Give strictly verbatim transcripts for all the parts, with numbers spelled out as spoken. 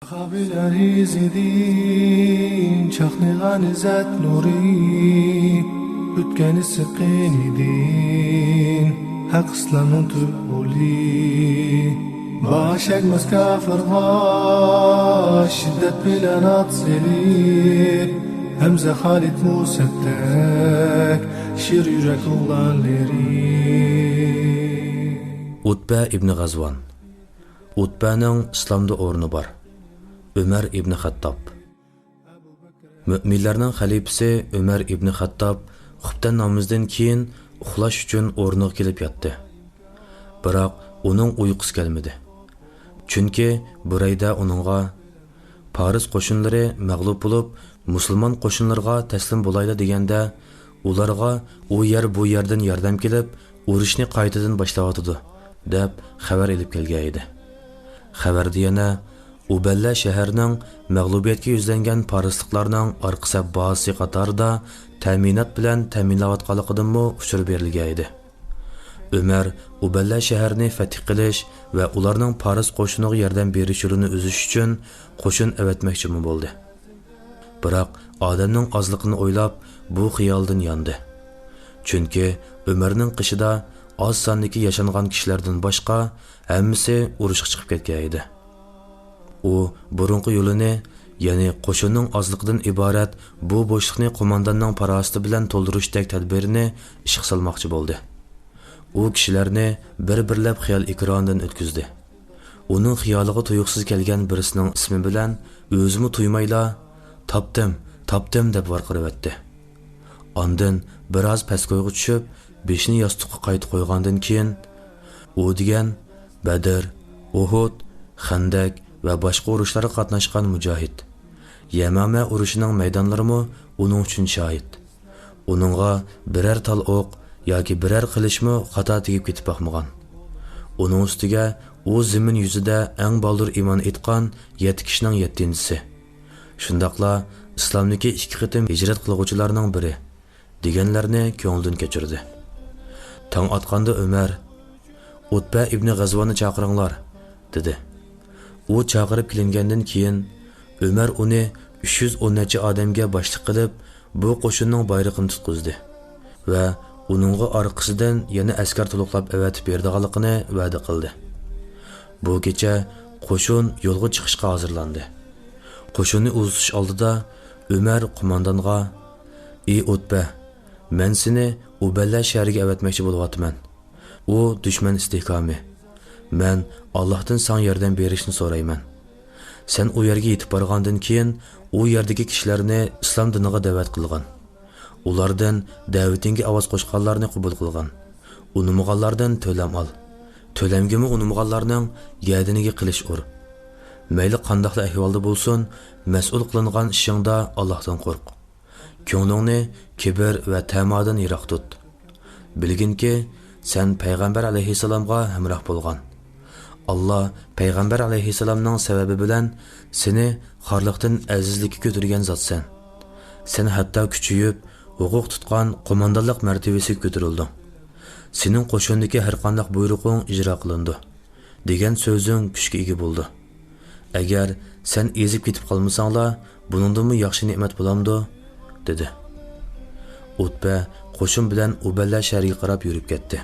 قابىلە ئىزىدىن چاقنىغان ئىززەت نۇرى، ئۆتكەن ئىسسىق قېنىدىن ھەق ئىسلامنىڭ تۈپ ئۇلى. باش ئەگمەس كاپىرغا شىددەت بىلەن ئات سېلىپ، ھەمزە خالىد مۇسەددەك شىر يۈرەك ئوغلانلىرى. ئۇتبە ئىبنى غەزۋان. ئۇتبەنىڭ ئىسلامدا ئورنى بار. ئۆمەر ئىبنى خەتتاب. مۆمىنلەرنىڭ خەلىپىسى ئۆمەر ئىبنى خەتتاب خۇپتەن نامىزىدىن كېيىن ئۇخلاش ئۈچۈن ئورنىغا كېلىپ ياتتى. بىراق ئۇنىڭ ئۇيقۇسى كەلمىدى. چۈنكى بۇرەيدە ئۇنىڭغا، پارس قوشۇنلىرى مەغلۇپ بولۇپ، مۇسۇلمان قوشۇنلىرىغا تەسلىم بولايلى دېگەندە، ئۇلارغا ئۇ يەر بۇ يەردىن ياردەم كېلىپ، ئۇرۇشنى قايتىدىن باشلاۋاتىدۇ، دەپ خەۋەر ئېلىپ كەلگەن ئىدى. خەۋەردە يەنە، ئۇبەللە شەھىرىنىڭ مەغلۇبىيەتكە يۈزلەنگەن پارسلىقلارنىڭ ئارقا سەپ بازىسى قاتارىدا تەمىنات بىلەن تەمىنلەۋاتقانلىقىدىنمۇ ئۇچۇر بېرىلگەن ئىدى. ئۆمەر ئۇبەللە شەھىرىنى فەتھ قىلىش ۋە ئۇلارنىڭ پارس قوشۇنىغا ياردەم بېرىش يولىنى ئۈزۈش ئۈچۈن قوشۇن ئەۋەتمەكچىمۇ بولدى. بىراق ئادەمنىڭ ئازلىقىنى ئويلاپ، بۇ خىيالدىن ياندى. چۈنكى ئۆمەرنىڭ قېشىدا ئاز ساندىكى ياشانغان كىشىلەردىن باشقا ھەممىسى ئۇرۇشقا چىقىپ كەتكەن ئىدى. ئۇ بۇرۇنقى يولىنى، يەنى قوشۇننىڭ ئازلىقىدىن ئىبارەت بۇ بوشلۇقنى قومانداننىڭ پاراسىتى بىلەن تولدۇرۇشتەك تەدبىرىنى ئىشقا سالماقچى بولدى. ئۇ كىشىلەرنى بىر-بىرلەپ خىيال ئېكرانىدىن ئۆتكۈزدى. ئۇنىڭ خىيالىغا تۇيۇقسىز كەلگەن بىرسىنىڭ ئىسمى بىلەن ئۆزىمۇ تۇيمايلا، «تاپتىم، تاپتىم!» دەپ ۋارقىرىۋەتتى. ئاندىن بىراز پەسكويغا چۈشۈپ، بېشىنى ياستۇققا قايتا قويغاندىن كېيىن، ئۇ دېگەن بەدر، ئۇھۇد، خەندەك ۋە باشقا ئۇرۇشلارغا قاتناشقان مۇجاھىد. يەمامە ئۇرۇشىنىڭ مەيدانلىرىمۇ ئۇنىڭ ئۈچۈن شاھىت. ئۇنىڭغا بىرەر تال ئوق ياكى بىرەر قىلىچمۇ خاتا تېگىپ كېتىپ باقمىغان. ئۇنىڭ ئۈستىگە ئۇ زېمىن يۈزىدە ئەڭ بالدۇر ئىمان ئېيتقان يەتتە كىشىنىڭ يەتتىنچىسى. شۇنداقلا ئىسلامدىكى ئىككى قېتىم ھىجرەت قىلغۇچىلارنىڭ بىرى، دېگەنلەرنى كۆڭلىدىن كەچۈردى. تاڭ ئاتقاندا ئۆمەر، «ئۇتبە ئىبنى غەزۋاننى چاقىرىڭلار» دېدى. ئۇ چاقىرىپ كېلىنگەندىن كېيىن، ئۆمەر ئۇنى ئۈچ يۈز ئون نەچچە ئادەمگە باشلىق قىلىپ، بۇ قوشۇننىڭ بايرىقىنى تۇتقۇزدى ۋە ئۇنىڭغا ئارقىسىدىن يەنە ئەسكەر تولۇقلاپ ئەۋەتىپ بېرىدىغانلىقىنى ۋەدە قىلدى. بۇ كېچە قوشۇن يولغا چىقىشقا ھازىرلاندى. قوشۇننى ئۇزىتىش ئالدىدا ئۆمەر قوماندانغا، «ئى ئۇتبە، مەن سېنى ئۇبەللە شەھىرىگە ئەۋەتمەكچى بولۇۋاتىمەن. ئۇ دۈشمەن ئىستىھكامى. مەن ئاللاھتىن ساڭا ياردەم بېرىشنى سورايمەن. سەن ئۇ يەرگە يېتىپ بارغاندىن كېيىن، ئۇ يەردىكى كىشىلەرنى ئىسلام دىنىغا دەۋەت قىلغىن. ئۇلاردىن دەۋىتىڭگە ئاۋاز قوشقانلارنى قوبۇل قىلغىن. ئۇنىمىغانلاردىن تۆلەم ئال. تۆلەمگىمۇ ئۇنىمىغانلارنىڭ گەدىنىگە قىلىچ ئۇر. مەيلى قانداقلا ئەھۋالدا بولسۇن، مەسئۇل قىلىنغان ئىشىڭدا ئاللاھتىن قورق. كۆڭلۈڭنى كىبىر ۋە تەمادىن يىراق تۇت. بىلگىنكى، سەن پەيغەمبەر ئەلەيھىسسالامغا ھەمراھ بولغان. ئاللا پەيغەمبەر ئەلەيھىسسالامنىڭ سەۋەبى بىلەن سېنى خارلىقتىن ئەزىزلىككە كۆتۈرگەن زاتسەن. سەن ھەتتا كۈچىيىپ، ھوقۇق تۇتقان قوماندانلىق مەرتىۋىسىگە كۆتۈرۈلدۈڭ. سېنىڭ قوشۇندىكى ھەرقانداق بۇيرۇقۇڭ ئىجرا قىلىنىدۇ، دېگەن سۆزۈڭ كۈچكە ئىگە بولىدۇ. ئەگەر سەن ئېزىپ كېتىپ قالمىساڭلا، بۇنىڭدىنمۇ ياخشى نېمەت بولامدۇ؟ دېدى. ئۇتبە قوشۇن بىلەن ئۇبەللە شەھىرىگە قاراپ يۈرۈپ كەتتى.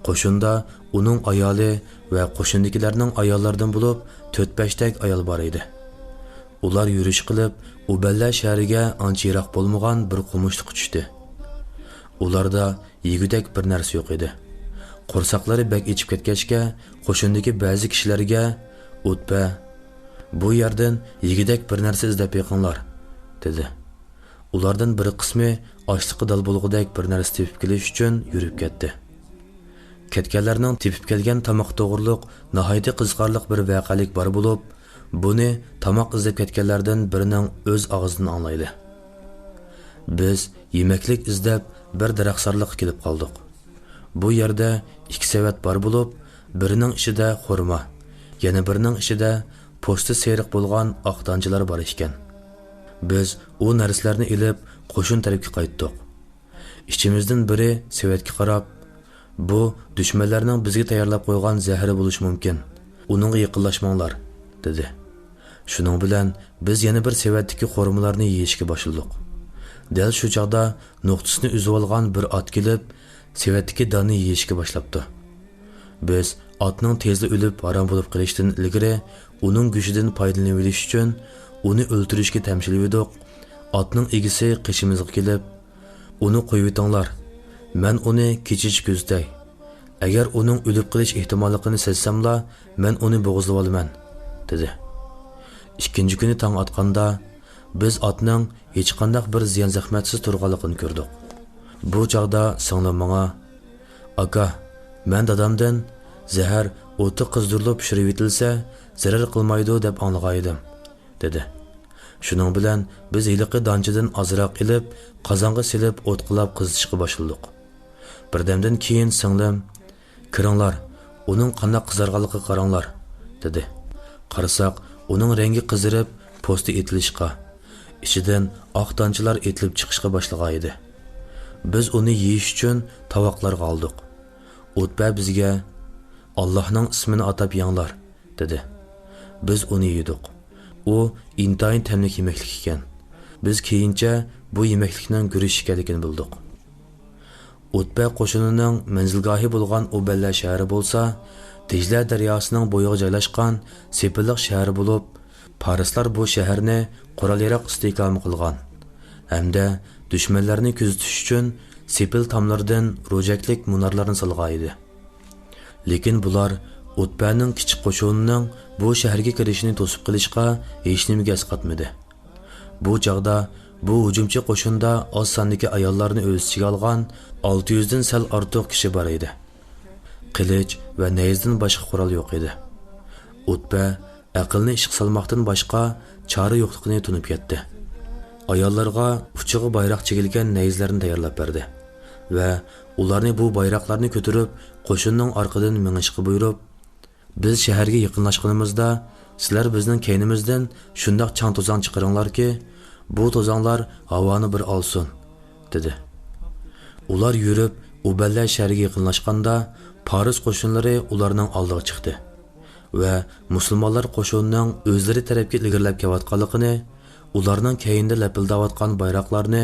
قوشۇندا ئۇنىڭ ئايالى ۋە قوشۇندىكىلەرنىڭ ئاياللىرىدىن بولۇپ تۆت-بەشتەك ئايال بار ئىدى. ئۇلار يۈرۈش قىلىپ، ئۇبەللە شەھىرىگە ئانچە يىراق بولمىغان بىر قومۇشلۇققا چۈشتى. ئۇلاردا يېگۈدەك بىر نەرسە يوق ئىدى. قورساقلىرى بەك ئېچىپ كەتكەچكە، قوشۇندىكى بەزى كىشىلەرگە، «ئۇتبە، بۇ يەردىن يېگۈدەك بىر نەرسە ئىزدەپ بېقىڭلار» دېدى. ئۇلاردىن بىر قىسمى ئاچلىققا دال بولغۇدەك بىر نەرسە تېپىپ كېلىش ئۈچۈن يۈرۈپ كەتتى. كەتكەنلەرنىڭ تېپىپ كەلگەن تاماق توغرۇلۇق ناھايىتى قىزىقارلىق بىر ۋەقەلىك بار بولۇپ، بۇنى تاماق ئىزدەپ كەتكەنلەردىن بىرىنىڭ ئۆز ئاغزىدىن ئاڭلايلى. بىز يېمەكلىك ئىزدەپ بىر دەرەخسارلىققا كېلىپ قالدۇق. بۇ يەردە ئىككى سېۋەت بار بولۇپ، بىرىنىڭ ئىچىدە خورما، يەنە بىرىنىڭ ئىچىدە پوستى سېرىق بولغان ئاق دانچىلار بار ئىكەن. بىز ئۇ نەرسىلەرنى ئېلىپ، قوشۇن تەرەپكە قايتتۇق. ئىچىمىزدىن بىرى سېۋەتكە قاراپ، «بۇ دۈشمەنلەرنىڭ بىزگە تەييارلاپ قويغان زەھىرى بولۇشى مۇمكىن. ئۇنىڭغا يېقىنلاشماڭلار» دېدى. شۇنىڭ بىلەن بىز يەنە بىر سېۋەتتىكى خورمىلارنى يېيىشكە باشلىدۇق. دەل شۇ چاغدا نوختىسىنى ئۈزۈۋالغان بىر ئات كېلىپ، سېۋەتتىكى داننى يېيىشكە باشلاپتۇ. بىز ئاتنىڭ تېزلا ئۆلۈپ ھارام بولۇپ قېلىشىدىن ئىلگىرى ئۇنىڭ گۆشىدىن پايدىلىنىۋېلىش ئۈچۈن ئۇنى ئۆلتۈرۈشكە تەمشىلىۋىدۇق. ئاتنىڭ ئىگىسى قېشىمىزغا كېلىپ، «ئۇنى قويۇۋېتىڭلار، مەن ئۇنى كېچىچە كۆزىتەي. ئەگەر ئۇنىڭ ئۆلۈپ قېلىش ئېھتىماللىقىنى سەزسەملا، مەن ئۇنى بوغۇزلىۋالىمەن» دېدى. ئىككىنچى كۈنى تاڭ ئاتقاندا، بىز ئاتنىڭ ھېچقانداق بىر زىيان-زەخمەتسىز تۇرغانلىقىنى كۆردۇق. بۇ چاغدا سىڭلىم ماڭا، «ئاكا، مەن دادامدىن زەھەر ئوتتا قىزدۇرۇلۇپ پىشۇرۇۋېتىلسە، زەرەر قىلمايدۇ دەپ ئاڭلىغانىدىم» دېدى. شۇنىڭ بىلەن بىز ھېلىقى دانچىدىن ئازراق ئېلىپ، قازانغا سېلىپ ئوت قىلاپ قىزىتىشقا باشلىدۇق. بىردەمدىن كېيىن سىڭلىم، «كىرىڭلار، ئۇنىڭ قانداق قىزارغانلىقىغا قاراڭلار» دېدى. قارىساق، ئۇنىڭ رەڭگى قىزىرىپ، پوستى ئېتىلىشقا، ئىچىدىن ئاق دانچىلار ئېتىلىپ چىقىشقا باشلىغانىدى. بىز ئۇنى يېيىش ئۈچۈن تاۋاقلارغا ئالدۇق. ئۇتبە بىزگە، «ئاللاھنىڭ ئىسمىنى ئاتاپ يەڭلار» دېدى. بىز ئۇنى يېدۇق. ئۇ ئىنتايىن تەملىك يېمەكلىك ئىكەن. بىز كېيىنچە بۇ يېمەكلىكنىڭ گۈرۈچ ئىكەنلىكىنى بىلدۇق. ئۇتبە قوشۇنىنىڭ مەنزىلگاھى بولغان ئۇبەللە شەھىرى بولسا، دىجلە دەرياسىنىڭ بويىغا جايلاشقان سېپىللىق شەھەر بولۇپ، پارسلار بۇ شەھەرنى قورال-ياراغ ئىستىھكامى قىلغان ھەمدە دۈشمەنلەرنى كۆزىتىش ئۈچۈن سېپىل تاملىرىدىن روجەكلىك مۇنارلارنى سالغانىدى. لېكىن بۇلار ئۇتبەنىڭ كىچىك قوشۇنىنىڭ بۇ شەھەرگە كىرىشىنى توسۇپ قېلىشقا ھېچنېمىگە ئەسقاتمىدى. بۇ چاغدا بۇ ھۇجۇمچى قوشۇندا ئاز ساندىكى ئاياللارنى ئۆز ئىچىگە ئالغان ئالتە يۈزدىن سەل ئارتۇق كىشى بار ئىدى. قىلىچ ۋە نەيزىدىن باشقا قورال يوق ئىدى. ئۇتبە ئەقىلنى ئىشقا سالماقتىن باشقا چارە يوقلۇقىنى تونۇپ يەتتى. ئاياللارغا ئۇچىغا بايراق چىگىلگەن نەيزىلەرنى تەييارلاپ بەردى ۋە ئۇلارنى بۇ بايراقلارنى كۆتۈرۈپ، قوشۇننىڭ ئارقىدىن مېڭىشقا بۇيرۇپ، «بىز شەھەرگە يېقىنلاشقىنىمىزدا، سىلەر بىزنىڭ كەينىمىزدىن شۇنداق چاڭ-توزان چىقىرىڭلاركى، بۇ توزانلار ھاۋانى بىر ئالسۇن» دېدى. ئۇلار يۈرۈپ، ئۇبەللە شەھىرىگە يېقىنلاشقاندا، پارس قوشۇنلىرى ئۇلارنىڭ ئالدىغا چىقتى ۋە مۇسۇلمانلار قوشۇنىنىڭ ئۆزلىرى تەرەپكە ئىلگىرىلەپ كېلىۋاتقانلىقىنى، ئۇلارنىڭ كەينىدە لەپىلداۋاتقان بايراقلارنى،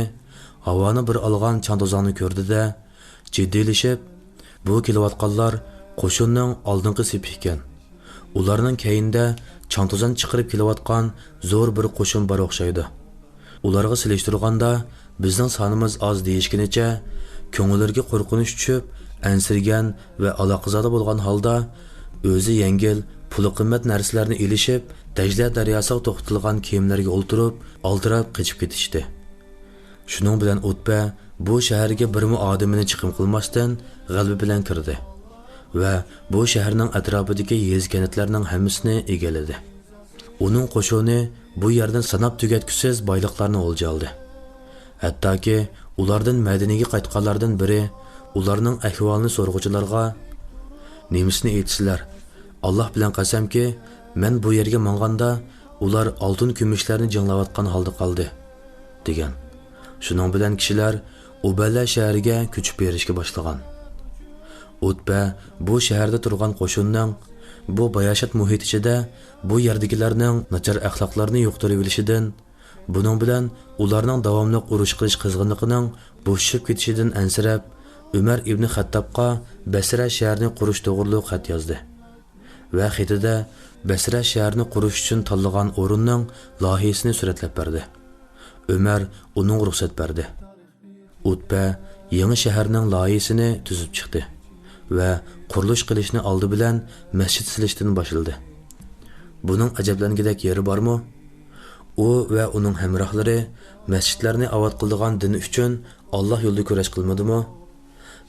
ھاۋانى بىر ئالغان چاڭ-توزاننى كۆردى-دە، جىددىيلىشىپ، «بۇ كېلىۋاتقانلار قوشۇننىڭ ئالدىنقى سېپى ئىكەن. ئۇلارنىڭ كەينىدە چاڭ-توزان چىقىرىپ كېلىۋاتقان زور بىر قوشۇن بار ئوخشايدۇ. ئۇلارغا سېلىشتۇرغاندا، بىزنىڭ سانىمىز ئاز» دېيىشكىنىچە، كۆڭۈللىرىگە قورقۇنچ چۈشۈپ، ئەنسىرىگەن ۋە ئالاقىزادە بولغان ھالدا، ئۆزى يەڭگىل، پۇلى قىممەت نەرسىلەرنى ئېلىشىپ، دەجلە دەرياسىغا توختىتىلغان كېمىلەرگە ئولتۇرۇپ، ئالدىراپ قېچىپ كېتىشتى. شۇنىڭ بىلەن ئۇتبە بۇ شەھەرگە بىرمۇ ئادىمىنى چىقىم قىلماستىن، غەلىبە بىلەن كىردى ۋە بۇ شەھەرنىڭ ئەتراپىدىكى يېزا-كەنتلەرنىڭ ھەممىسىنى ئىگىلىدى. ئۇنىڭ قوشۇنى بۇ يەردىن ساناپ تۈگەتكۈسىز بايلىقلارنى ئولجا ئالدى. ھەتتاكى ئۇلاردىن مەدىنىگە قايتقانلاردىن بىرى ئۇلارنىڭ ئەھۋالىنى سورىغۇچىلارغا، «نېمىسىنى ئېيتىسىلەر؟ ئاللاھ بىلەن قەسەمكى، مەن بۇ يەرگە ماڭغاندا، ئۇلار ئالتۇن-كۈمۈشلەرنى جىڭلاۋاتقان ھالدا قالدى» دېگەن. شۇنىڭ بىلەن كىشىلەر ئۇبەلە شەھىرىگە كۆچۈپ بېرىشكە باشلىغان. ئۇتبە بۇ شەھەردە تۇرغان قوشۇننىڭ بۇ باياشات مۇھىت ئىچىدە بۇ يەردىكىلەرنىڭ ناچار ئەخلاقلارنى يۇقتۇرۇۋېلىشىدىن، بۇنىڭ بىلەن ئۇلارنىڭ داۋاملىق ئۇرۇش قىلىش قىزغىنلىقىنىڭ بوشىشىپ كېتىشىدىن ئەنسىرەپ، ئۆمەر ئىبنى خەتتابقا بەسرە شەھىرىنى قۇرۇش توغرۇلۇق خەت يازدى ۋە خېتىدە بەسرە شەھىرىنى قۇرۇش ئۈچۈن تاللىغان ئورۇننىڭ لايىھىسىنى سۈرەتلەپ بەردى. ئۆمەر ئۇنىڭغا رۇخسەت بەردى. ئۇتبە يېڭى شەھەرنىڭ لايىھىسىنى تۈزۈپ چىقتى ۋە قۇرۇلۇش قىلىشنى ئالدى بىلەن مەسچىت سېلىشتىن باشلىدى. بۇنىڭ ئەجەبلەنگۈدەك يېرى بارمۇ؟ ئۇ ۋە ئۇنىڭ ھەمراھلىرى مەسچىتلەرنى ئاۋات قىلىدىغان دىن ئۈچۈن ئاللاھ يولىدا كۈرەش قىلمىدىمۇ؟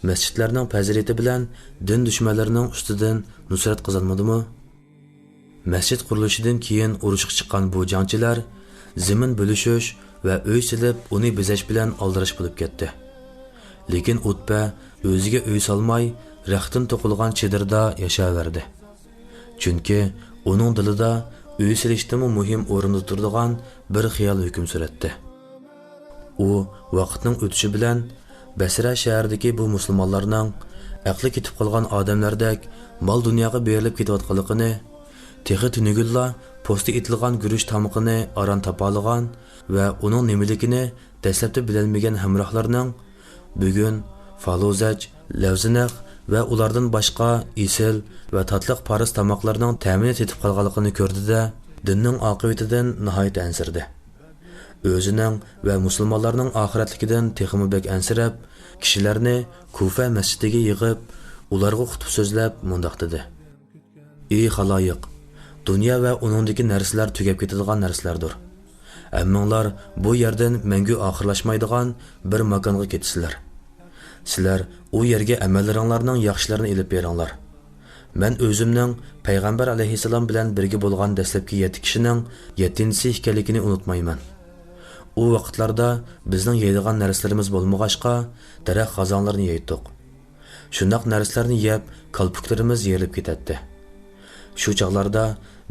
مەسچىتلەرنىڭ پەزىلىتى بىلەن دىن دۈشمەنلىرىنىڭ ئۈستىدىن نۇسرەت قازانمىدىمۇ؟ مەسچىت قۇرۇلۇشىدىن كېيىن ئۇرۇشقا چىققان بۇ جەڭچىلەر زېمىن بۆلۈشۈش ۋە ئۆي سېلىپ، ئۇنى بېزەش بىلەن ئالدىراش بولۇپ كەتتى. لېكىن ئۇتبە ئۆزىگە ئۆي سالماي، رەختتىن توقۇلغان چېدىردا ياشاۋەردى. چۈنكى ئۇنىڭ دىلىدا ئۆي سېلىشتىنمۇ مۇھىم ئورۇندا تۇرىدىغان بىر خىيال ھۆكۈم سۈرەتتى. ئۇ ۋاقىتنىڭ ئۆتۈشى بىلەن بەسرە شەھىرىدىكى بۇ مۇسۇلمانلارنىڭ ئەقلى كېتىپ قالغان ئادەملەردەك مال-دۇنياغا بېرىلىپ كېتىۋاتقانلىقىنى، تېخى تۈنۈگۈنلا پوستى ئېتىلغان گۈرۈچ تامىقىنى ئاران تاپالىغان ۋە ئۇنىڭ نېمىلىكىنى دەسلەپتە بىلەلمىگەن ھەمراھلارنىڭ بۈگۈن فالۇزەج، لەۋزىنەق ۋە ئۇلاردىن باشقا ئېسىل ۋە تاتلىق پارس تاماقلىرىنىڭ تەمىنى تېتىپ قالغانلىقىنى كۆردى-دە، دىننىڭ ئاقىۋىتىدىن ناھايىتى ئەنسىرىدى. ئۆزىنىڭ ۋە مۇسۇلمانلارنىڭ ئاخىرەتلىكىدىن تېخىمۇ بەك ئەنسىرەپ، كىشىلەرنى كۇفە مەسچىتىگە يىغىپ، ئۇلارغا خۇتبە سۆزلەپ مۇنداق دېدى: ئى خالايىق! دۇنيا ۋە ئۇنىڭدىكى نەرسىلەر تۈگەپ كېتىدىغان نەرسىلەردۇر. ھەممىڭلار بۇ يەردىن مەڭگۈ ئاخىرلاشمايدىغان بىر ماكانغا كېتىسىلەر. سىلەر ئۇ يەرگە ئەمەللىرىڭلارنىڭ ياخشىلىرىنى ئېلىپ بېرىڭلار. مەن ئۆزۈمنىڭ پەيغەمبەر ئەلەيھىسسالام بىلەن بىرگە بولغان دەسلەپكى يەتتە كىشىنىڭ يەتتىنچىسى ئىكەنلىكىنى ئۇنتۇمايمەن. ئۇ ۋاقىتلاردا بىزنىڭ يەيدىغان نەرسىلىرىمىز بولمىغاچقا، دەرەخ غازاڭلىرىنى يەيتتۇق. شۇنداق نەرسىلەرنى يەپ، كالپۇكلىرىمىز يېرىلىپ كېتەتتى. شۇ چاغلاردا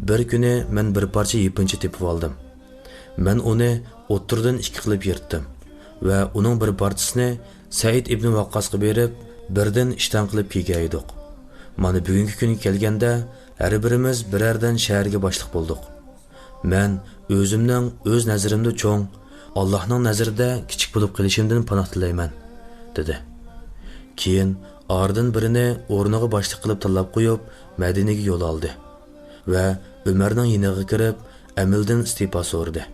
بىر كۈنى مەن بىر پارچە يېپىنچا تېپىۋالدىم. مەن ئۇنى ئوتتۇرىدىن ئىككى قىلىپ يىرتتىم ۋە ئۇنىڭ بىر پارچىسىنى سەئىد ئىبنى ۋەققاسقا بېرىپ، بىردىن ئىشتان قىلىپ كىيگەيدۇق. مانا بۈگۈنكى كۈنگە كەلگەندە، ھەر بىرىمىز بىرەردىن شەھەرگە باشلىق بولدۇق. مەن ئۆزۈمنىڭ ئۆز نەزىرىمدە چوڭ، ئاللاھنىڭ نەزىرىدە كىچىك بولۇپ قېلىشىمدىن پاناھ تىلەيمەن، دېدى. كېيىن ئارىدىن بىرىنى ئورنىغا باشلىق قىلىپ تاللاپ قويۇپ، مەدىنىگە يول ئالدى ۋە ئۆمەرنىڭ يېنىغا كىرىپ، ئەمىلدىن ئىستېپا سورىدى.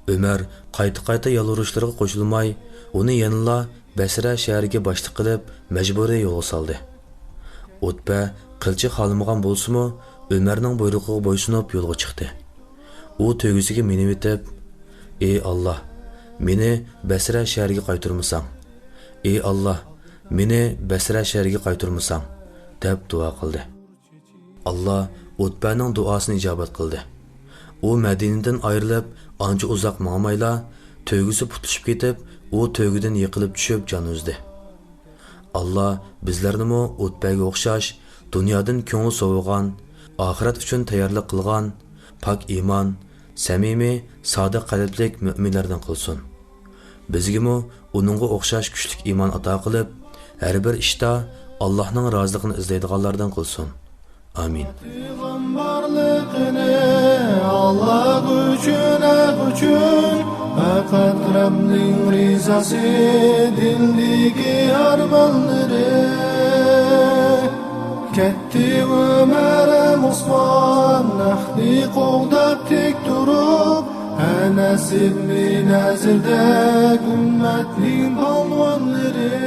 ئۆمەر قايتا-قايتا يالۋۇرۇشلىرىغا قوشۇلماي، ئۇنى يەنىلا بەسرە شەھىرىگە باشلىق قىلىپ، مەجبۇرىي يولغا سالدى. ئۇتبە قىلچە خالىمىغان بولسىمۇ، ئۆمەرنىڭ بۇيرۇقىغا بويسۇنۇپ يولغا چىقتى. ئۇ تۆگىسىگە مىنىۋېتىپ، ئى ئاللا، مېنى بەسرە شەھىرىگە قايتۇرمىساڭ، ئى ئاللا، مېنى بەسرە شەھىرىگە قايتۇرمىساڭ، دەپ دۇئا قىلدى. ئاللا ئۇتبەنىڭ دۇئاسىنى ئىجابەت قىلدى. ئۇ مەدىنىدىن ئايرىلىپ، ئانچە ئۇزاق ماڭمايلا، تۆگىسى پۇتلىشىپ كېتىپ، ئۇ تۆگىدىن يىقىلىپ چۈشۈپ جان ئۈزدى. ئاللا بىزلەرنىمۇ ئۇتبەگە ئوخشاش دۇنيادىن كۆڭلى سوۋۇغان، ئاخىرەت ئۈچۈن تەييارلىق قىلغان، پاك ئىمان، سەمىمىي، سادىق قەلبلىك مۆمىنلەردىن قىلسۇن. بىزگىمۇ ئۇنىڭغا ئوخشاش كۈچلۈك ئىمان ئاتا قىلىپ، ھەر بىر ئىشتا ئاللاھنىڭ رازىلىقىنى ئىزدەيدىغانلاردىن قىلسۇن. ئامىن. ئاللاھ ئۈچۈن، ھەق ئۈچۈن، پەقەت رەبنىڭ رىزاسى، دىلدىكى ئارمانلىرى. كەتتى ئۆمەر ھەم ئوسمان، ھەقنى قوغداپ تىك تۇرۇپ، ئەنەس ئىبنى نەزىردەك ئۈممەتنىڭ پالۋانلىرى.